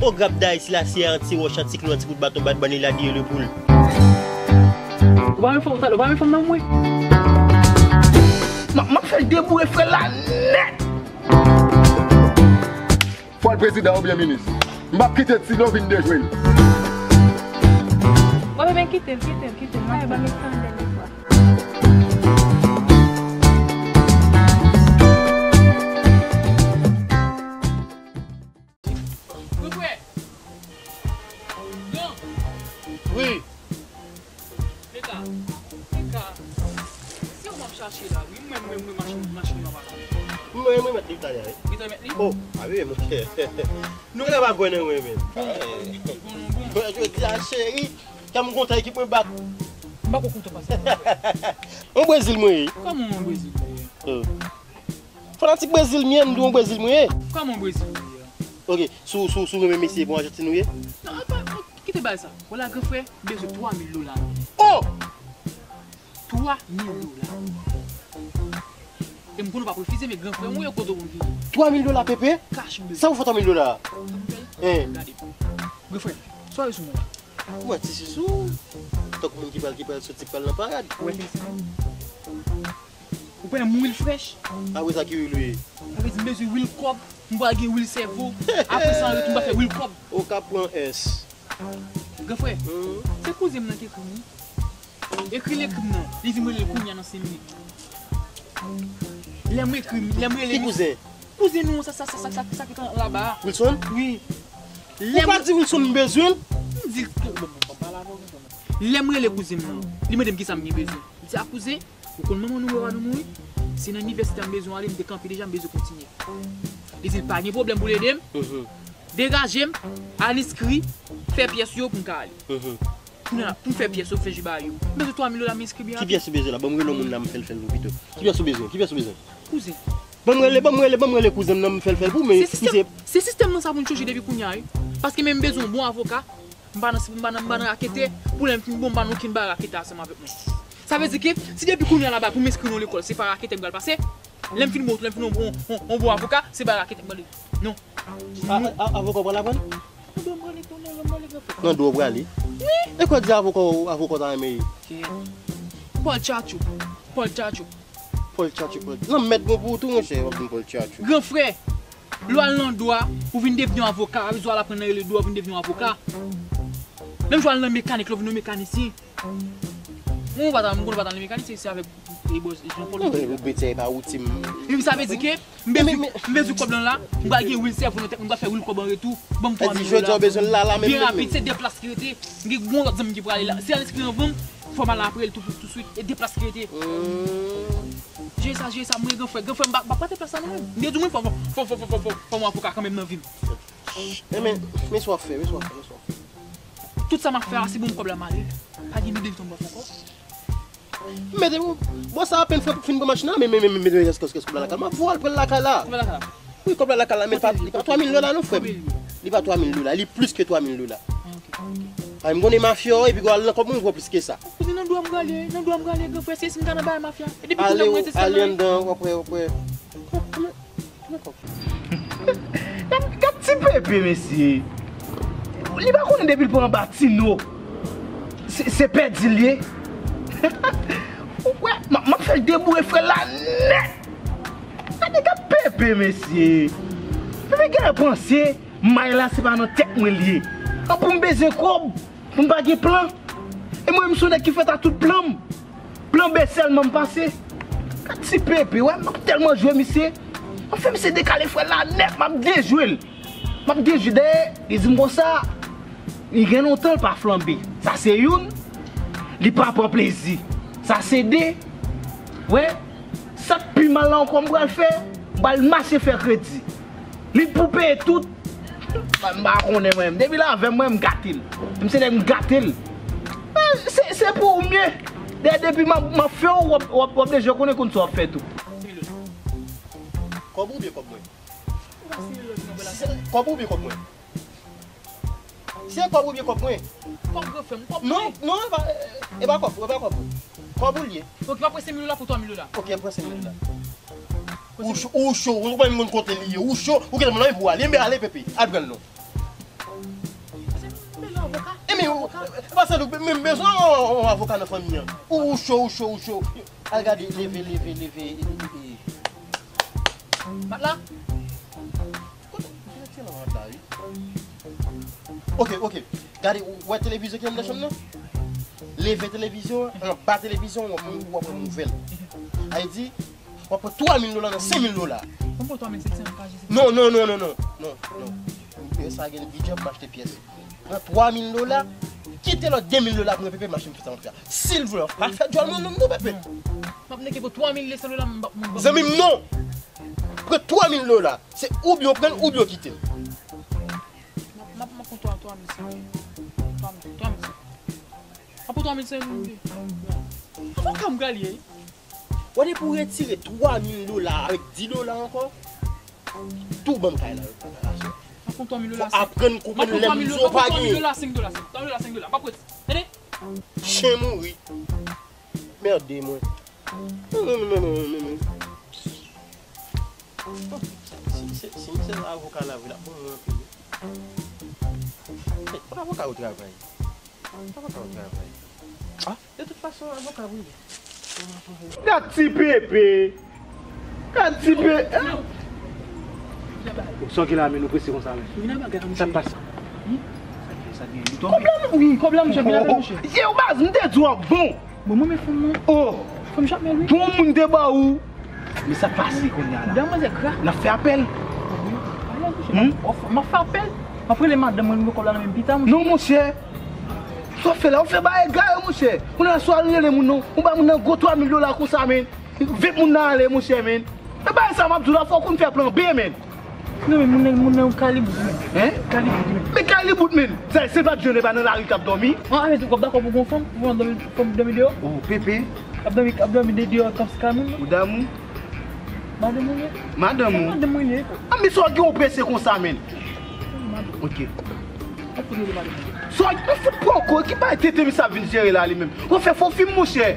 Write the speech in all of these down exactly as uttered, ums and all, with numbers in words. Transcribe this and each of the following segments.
O grab day sila si a an ti wòch, an ti klou, an ti bout baton, bat bann li la diye le boul. Ou pa renmen fanm, ou pa renmen fanm nan mwen. M ap fè l deboure frè la nèt. Fò l prezidan oubyen minis. M p ap kite Tino vin dejwe l. Bon, men kite l, kite l, kite l. Mwen, ban m tande l yon fwa. Wi. Meka, meka, se ou m ap chache la, wi. Mwen, mwen, mwen, machin, machin nan pa la. Mwen, mwen mèt li talè, wi. Ou te mèt li? Oh, a wi, monchè. Nou ka pa kwè nan mwen, men. Bon, bon, bon. Jodi a, cheri, kè m kontan, ekip mwen bat. M pa ko kontan pase. Yon Brezil mwen ye. Kòman yon Brezil mwen ye? Oh. Fanatik Brezil m ye, m di w yon Brezil mwen ye. Kòman Brezil mwen ye? Ok, si w, si w, si w renmen mesye, bon Ajantin ou ye? Non, apa, kite bagay sa. Wala, gran frè, m bezwen twa mil dola. Oh! Twa mil dola. E m konnen w p ap refize, men gran frè m ou ye, kote w konn vini. Twa mil dola, Pepe? Kach m bezwen. Sa w fè twa mil dola? Sa m fè? Hein. Gade. Gran frè, sa w ye sou mwen la? Ou wè ti sisou. Tankou moun ki pral, ki pral soti, pral nan parad. Ou wè fè sa? Ou pran yon wil frèch. Apre sa ki wil ou ye? Sa vle di m bezwen wil kòb, m pral gen wil sèvo. Apre sa, an retou, m pral fè wil kòb. Ou ka pran S. Gran frè, hmm, se kouzen m nan ki ekri m wi. Ekri l ekri m nan. Li di m rele l kounye a nan senk minit. Lè m ekri, lè m rele. Ki kouzen? Kouzen nou, sa, sa, sa ki anlaba a. Wilson? Wi. Ou pa di Wilson m bezwen l? M di l, bon, bon, bon, pale avè w, bon, bon. Lè m rele kouzen m nan, li mande m kisa m gen bezwen. Li di, a kouzen, ou konn manman nou, papa nou mouri? Se nan inivèsite a m bezwen ale, m te kanpe deja, m bezwen kontinye. Li di l pa gen pwoblèm pou l ede m. Mhm. Degaje m, al enskri, fè pyès yo pou m ka ale. Mhm. Kounye a, pou m fè pyès yo, pou m fè je ba yo, m bezwen twa mil dola, m enskri byen rapid. Ki pyès ou bezwen la? Ban m rele yon moun la, m fè l fè l pou pito. Ki pyès ou bezwen? Ki pyès ou bezwen? Kouzen. Ban m rele, ban m rele, ban m rele kouzen m nan, m fè l fè l pou mwen. Se sistèm, se sistèm nan sa pou n chonje depi kounye a, wi. Paske men m bezwen yon bon avoka. M pa nan, m pa nan, m pa nan raketè. Pou lè m fin bon, m pa nan okenn bagay raketè ansanm avèk mwen. Sa vle di ke si depi kounye a la ba pou m enskri nan lekòl, se pa raketè m pral pase. Lè m fin bon, lè m fin yon bon, yon, yon bon avoka, se pa raketè m pral. Non. A, a, avoka w pral aprann? Nan do m prale, tonè, nan do m prale, gran frè. Nan do w prale? Wi. E kwa di avoka w, avoka w ta renmen ye? Paul Tchatcho. Paul Tchatcho. Paul Tchatcho, Paul. Nan mèt mwen pou ou tou, monchè, w ap vin Paul Tchatcho. Gran frè, lè w al nan dwa, ou vin devni yon avoka, sa vle di w al aprann nan rele dwa, ou vin devni yon avoka. Menm jan w al nan mekanik, lè w vin yon mekanisyen. Mwen pa ta, mwen pa ta nan mekanisyen, se avèk e bòs Jean Paul. Ou bete pa wouti m. E sa vle di ke m bezwen, m bezwen kòb lan la, m pral gen wil sèvo nan tèt mwen, m pral fè wil kòb an retou. Ban m twa mil dola. Jodi a w bezwen l la, la menm, byen menm, rapid, menm. Se de plas ki rete. M gen yon lòt zanmi ki prale la. Si al enskri anvan m, fò m al apre l tou, tou, touswit. E de plas ki rete. Hmm. Jere sa, jere sa, mwen, gran frè, gran frè, m pa, m pa te plas sa non menm. M te di w mwen fò, fò, fò, fò m avoka kanmenm nan vi m. E men, men sa w ap fè, men sa w ap fè, men sa w ap fè. Tout sa m ap fè a, se ban m kòb la m ale. Pa gen de devi tanbò ankò. Mete, bon, sa apèn frè pou fin pran machin nan, men, men, men, men, men, kès, kès, kès, kòb la lakay la. M ap voye al pran l lakay la. Kòb la lakay la? Wi, kòb la lakay la, men li pa, li pa twa mil dola non, frè m. Li pa twa mil dola, li plis ke twa mil dola. Ah, ok, ok. Ay, m konnen mafya w, epi w al nan kòb mwen, w plis ke sa. Kouzen, nan dwa m prale, nan dwa m prale, gran frè, se si m ta nan bagay mafya. E depi kounye a mwen, se sa. Ale anndan, w ap wè, w ap wè. Gad, gad ti Pepe, mesye. Li pa konnen depi l pran anba Tino, se, se pèdi l ye. Ou kwè, m, m ap fè l deboure frè la nèt. Gade gad Pepe, mesye. Pepe genlè panse may la se pa nan tèt mwen l ye. An pou m bezwen kòb. M pa gen plan. E mwen menm se yon nèg ki fèt a tout plan m. Plan B sèlman m pase. Gad ti Pepe, wè, m ap tèlman jwe misye. M ap fè misye dekale frè la nèt, m ap dejwe l. M ap dejwe. Dayè, li di m konsa, li gen lontan l pa flanbe. Sa se youn. Li pa pran plezi. Sa se de. Wè, sa k pi mal la ankò m pral fè, m pral mache fè kredi. Li pou peye tout. M pa konnen mwen. Depi l avè m, mwen, m gate l. M se nèg m gate l. Men se, se pou ou m ye. Dayè depi m ap, m ap fè w, w ap, w ap, w ap deja konnen konn sa w ap fè tou. Kòb ou byen kòb mwen? Kòb ou byen kòb mwen? Se kòb ou byen kòb mwen? Kòb gran frè m, kòb mwen. Non, non, e pa, e pa kòb, e pa kòb mwen. Kòb ou l ye. Ok, m ap pran senk mil dola pou twa mil dola. Ok, pran senk mil dola. Ou cho, ou cho, ou pa menm konn kote li ye. Ou cho, ou gentan nan men pou ale. Enben ale, Pepe. Al pran l non. Pase nou, men bezwen yon, yon avoka nan fanmi an. Ou, ou cho, ou cho, ou cho. Al gade, leve, leve, leve. E, e, e. Matla? Kote, kote ti lan matla, wi? Ok, ok. Gade, ou wè televizyon ki anndan chanm nan? Leve televizyon an, anba televizyon, w ap, w ap wè nouvèl. Sa vle di, w ap pran twa mil dola nan senk mil dola. Mwen pran twa mil senk san, m ka jere. Non, non, non, non, non. Non, non. Sa gen bidjè pou m achte pyès. Pran twa mil dola, kite lòt de mil dola pou mwen, Pepe, m achte m tout sa m ap fè a. Silvouplè, pa fè djòl mwen non, non, Pepe. M ap nèke pou twa mil de san dola, m p ap, m p ap. Zanmi m, non. Pran twa mil dola. Se oubyen w pran l, oubyen w kite l. M ap, m ap, m ap pran twa, twa mil senk. Twa mil, twa mil senk. M ap pran twa mil senk. Avoka m pral ye. Wè depi w retire twa mil dola avèk dis dola ankò, tou ban m kay la. M ap pran twa mil dola. Fò aprann konprann lè moun di w pa gen. Twa mil dola, senk dola, senk dola, senk dola. M p ap rete. Tande? Chen mouri. Merde mwen. Si, si, si se avoka la vre, l ap ban mwen anpil wi. Hey, avoka yo travay. Avoka yo travay. Ah, de tout fason, avoka vre. Gad ti Pepe. Gad ti Pepe. Sa w gen la, men nou prese konsa, men. Sa k pase? Sa gen, sa gen. Kòb la, wi, kòb la, monchè, vin avè l, monchè. Yo, baz, m te di w ap bon. Bon, mwen, men fanm nan. Oh. Fanm Jakmèl, wi. Bon, moun te ba ou. Men sa k pase kounye a la? Damwazèl gra. N ap fè apèl. M ap fè apèl. M ap rele madanm mwen, m kòb la nan men pita, monchè. Non, monchè. Sa w fè la, ou fè bagay gaye, monchè. Kounye a, sa w al rele moun nan, ou bay moun nan gwo twa mil dola konsa, men. Vit moun nan ale, monchè, men. E bagay sa m ap di w la, fò w konn fè plan B, men. Non, men moun nan, moun nan yon kalibout, men. Hein? Kalibout, men. Men kalibout, men. Sa, se pa Djone pa nan lari k ap dòmi. An, avè tou, w ap dakò pou gon fanm, pou fanm dòmi, fanm dòmi deyò? Oh, Pepe. Ap dòmi, ap dòmi de deyò, kap si kay moun. Ou damou? Madanm ou ye? Madanm ou? Madanm mwen ye. An, men sa w gen w prese konsa, men. Madanm. Ok. Sa w gen fout poko, ki bagay tete misye ap vin jere la, li menm? W ap fè fo fim, monchè.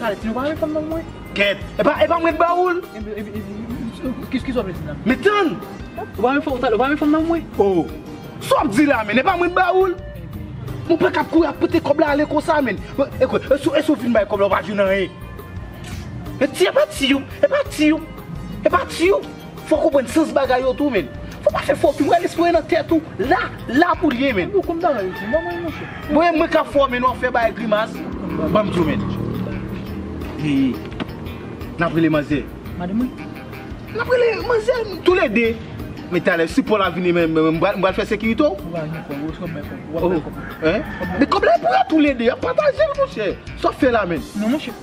Talè, ti nou pa renmen fanm nan mwen. Kèt, e pa, e pa mwen k ba ou l? Epi, epi, epi, kis, kis w ap di la? Men tann! Ou pa renmen fanm, ou pa renmen fanm nan mwen? Oh! Sa w ap di la, men, e pa mwen k ba ou l? Mwen pa kab kouri ap pote kòb la ale konsa, men. E kwe, e si, e si w fin bay kòb la, ou pa jwenn anyen. E ti, e pa ti, e pa ti, e pa ti. Fò w konprann sans bagay yo tou, men. Fò w pa fè fo fim, wè lespri nan tèt ou. La, la pou l ye, men. Ou konn bagay yo, ti, ban mwen, monchè. Bon, e mwen k ap fè w, men, w ap fè bagay grimas. Ban m di w, men. Hey, n ap rele manzè. Madanm mwen? N ap rele manzè, toulede. Men talè, si Pòl ap vini, men, men, men, m pral, m pral fè sekirite w. Ou pa gen kòb, ou sot bay kòb, ou ap bay kòb. Hein? Men kòb la e pou yo toulede, y ap pataje l, monchè. Sa w ap fè la, men? Non, monchè.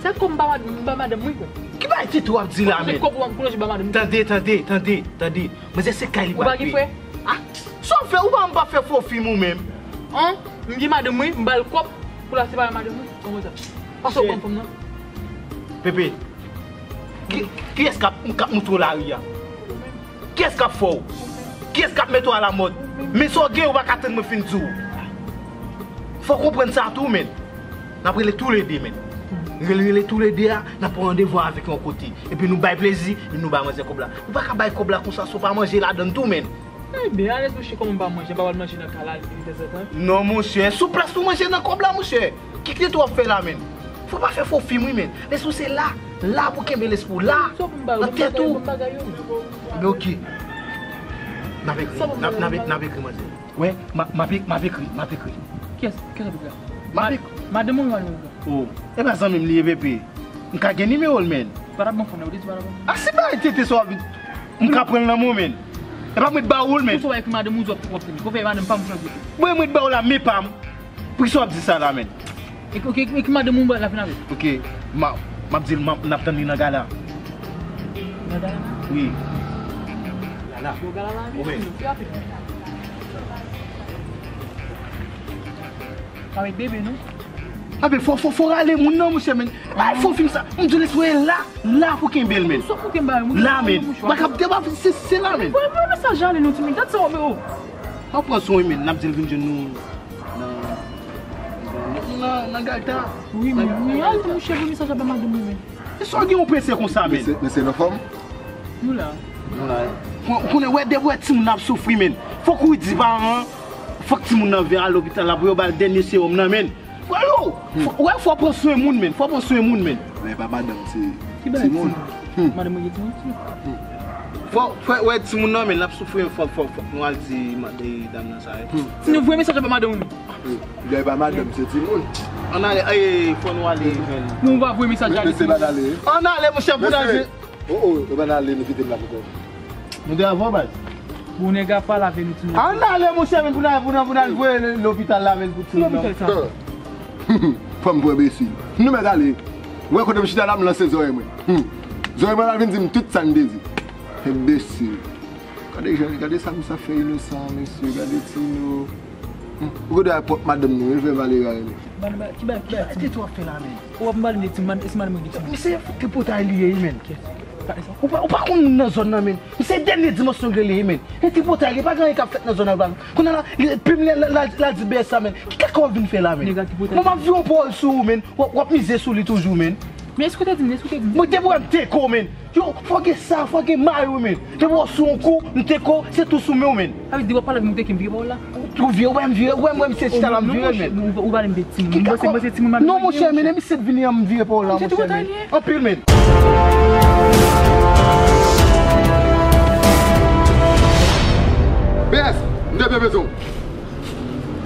Se kòb m ba mad-, m ba madanm mwen, frè. Ki bagay tete w ap di la, men? Se kòb ou an koulanje ba madanm mwen. Tande, tande, tande, tande. Manzè se kay li pral peye. Ou pa gen frè? Ah, sa w fè, ou pa, m pa fè fo fim ou menm. An, m gen madanm mwen, m ba l kòb pou l al separe madanm mwen. Kòman sa? Pase w ban m fanm nan. Pepe, ki, kiyès k ap, k ap moutre w lari a? Kiyès k ap fè w? Kiyès k ap mete w alamòd? Men sa w gen, ou pa ka tann mwen fin di w. Fò w konprann sa tou, men. N ap rele toulede, men. Rele, rele toulede a, n ap pran randevou avèk yon kote. Epi nou bay plezi, epi nou bay manzè kòb la. Ou pa ka bay kòb la konsa, si w pa manje ladann tou, men. Ebyen, alèz, monchè, kòman m pa manje? M pa pral manje nan kay la, tanzantan? Non, monchè, sou plas ou manje nan kòb la, monchè. Ki, ki tete w ap fè la, men? Fò w pa fè fo fim, wi, men. Lespri w se la, la pou kenbe lespri w, la, nan tèt ou. Men ok. N ap ekri, n ap, n ap, n ap ekri, manzè. Wè, m a, m ap ek-, m ap ekri, m ap ekri. Kiyès, kiyès w ap ekri a? M ap ek- Madanm mwen, madanm mwen. Oh, e pa zanmi m li ye, Pepe. M ka gen nimewo l, men. Ou pa t ap ban fanm nan, ou te di pa t ap ban. A, se bagay tete sa w ap di. M ka pran l nan men w, men. E pa mwen t ba ou l, men. Pou sa w ekri madanm ou, w ap, w ap fini. Pou fè madanm pa m chanje. Mwen, mwen t ba ou la, men pa m. Poukisa w ap di sa la, men? E, ok, e ki madanm ou la vin avè? Ok, m a, m ap di l, m ap, n ap tann li nan gala. Nan gala la? Wi. Gala. Yo, gala la, wi. Wi. Pa met bebe, non? Anben, fò, fò, fò rale moun nan, monchè, men. Bay fo fim sa. M di w lespri la, la pou kenbe l, men. Sa pou kenbe l, la, men. M pa kab te ba se, se la, men. Voye, voye mesaj ale, non, timoun. Gad sa w ap, oh. An pran swen, men. N ap di l vin jwenn nou nan, nan, nan Galta. Wi, men, men, al tou, monchè, voye mesaj la ba madanm mwen, men. E sa w gen yon prese konsa, men? Mesye, mesye, nan fòm? Nou la. Nou la, wi. Ou konnen, wè, depi w wè timoun ap soufri, men. Fòk ou di paran an, Fòk timoun nan vin al lopital la pou yo ba l dènye sewòm nan, men. Frè yo, fò, wè, fò pran swen moun, men. Fò pran swen moun, men. Men pa madanm, se timoun. Madanm mwen gen timoun tou. Fò, fò, wè, timoun nan, men, l ap soufri, fò, fò, fòk nou al di ma-, e, dam nan sa, e. Si nou voye mesaj anba madanm ou, men. Li pa madanm, se timoun. Ann ale, e, fò nou ale jwenn. Nou va voye mesaj a li. Mesye, pa n ale. Ann ale, monchè, pou n al jwenn. Oh, oh, yo pa n ale, nou kite m la pou kò m. Nou te avè w, baz. Bon, nèg ap pale avè nou, timoun. Ann ale, monchè, men, pou n al, pou n al, pou n al voye l lopital la, men, pou timoun nan. Ki lopital sa? Fanm pou enbesil. Nou mèt ale. Wè kote m chita la, m lanse zòrèy mwen. Hmm. Zòrèy mwen la vin di m tout sa n te di. Enbesil. Gade jan, gade sa misye ap fè inosan, mesye. Gade Tino. Hmm. Ou gade a pwòp madanm nou, li fè malere a li. Ban, ban, ki bagay, ki bagay, Tino? Ki w ap fè la, men? Ou ap pale de Tino, man, e si madanm mwen gen Tino? Misye tripotay li ye, men. Ou pa, ou pa konn moun nan zòn nan, men. Misye dènye dimansyon gen li, men. E tripotay li, pa gen anyen k ap fèt nan zòn nan, blan. Kounye a la, li, pi m la, la, la, la di bèsa, men. Ki kaka w ap vin fè la, men? Nèg la tripotay. Mwen, m ap vire yon pawòl sou ou, men. W ap, w ap mize sou li toujou, men. Men èske w te di m, èske w te di m? Mwen te pran te ko, men. Yo, fò gen sa, fò gen mari w, men. Te wè w sou yon kou, m te ko, se tou sou men w, men. Sa vle di w ap pale avè m, ou te ke m vire pa w la? Ou vire, wè m vire, wè m, wè misye chita la, m vire l, men. Ou, ou pale m de timoun. Mwen se, mwen se timoun madanm mwen. Non, monchè, men e misye t vini an, m vire pa w la, monchè, men. Anpil, men. B S, m te byen bezwen w.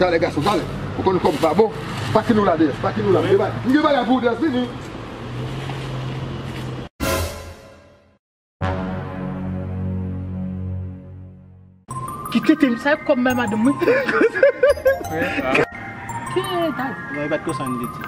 Talè, gason, talè. Ou konn kò m pa bon. Pati nou la, D S, pati nou la. M gen bagay, m gen bagay pou ou, D S, vini. Ki tete m sa, e kòb bay madanm mwen. Ki eta? Non, e pa t konsa n te di.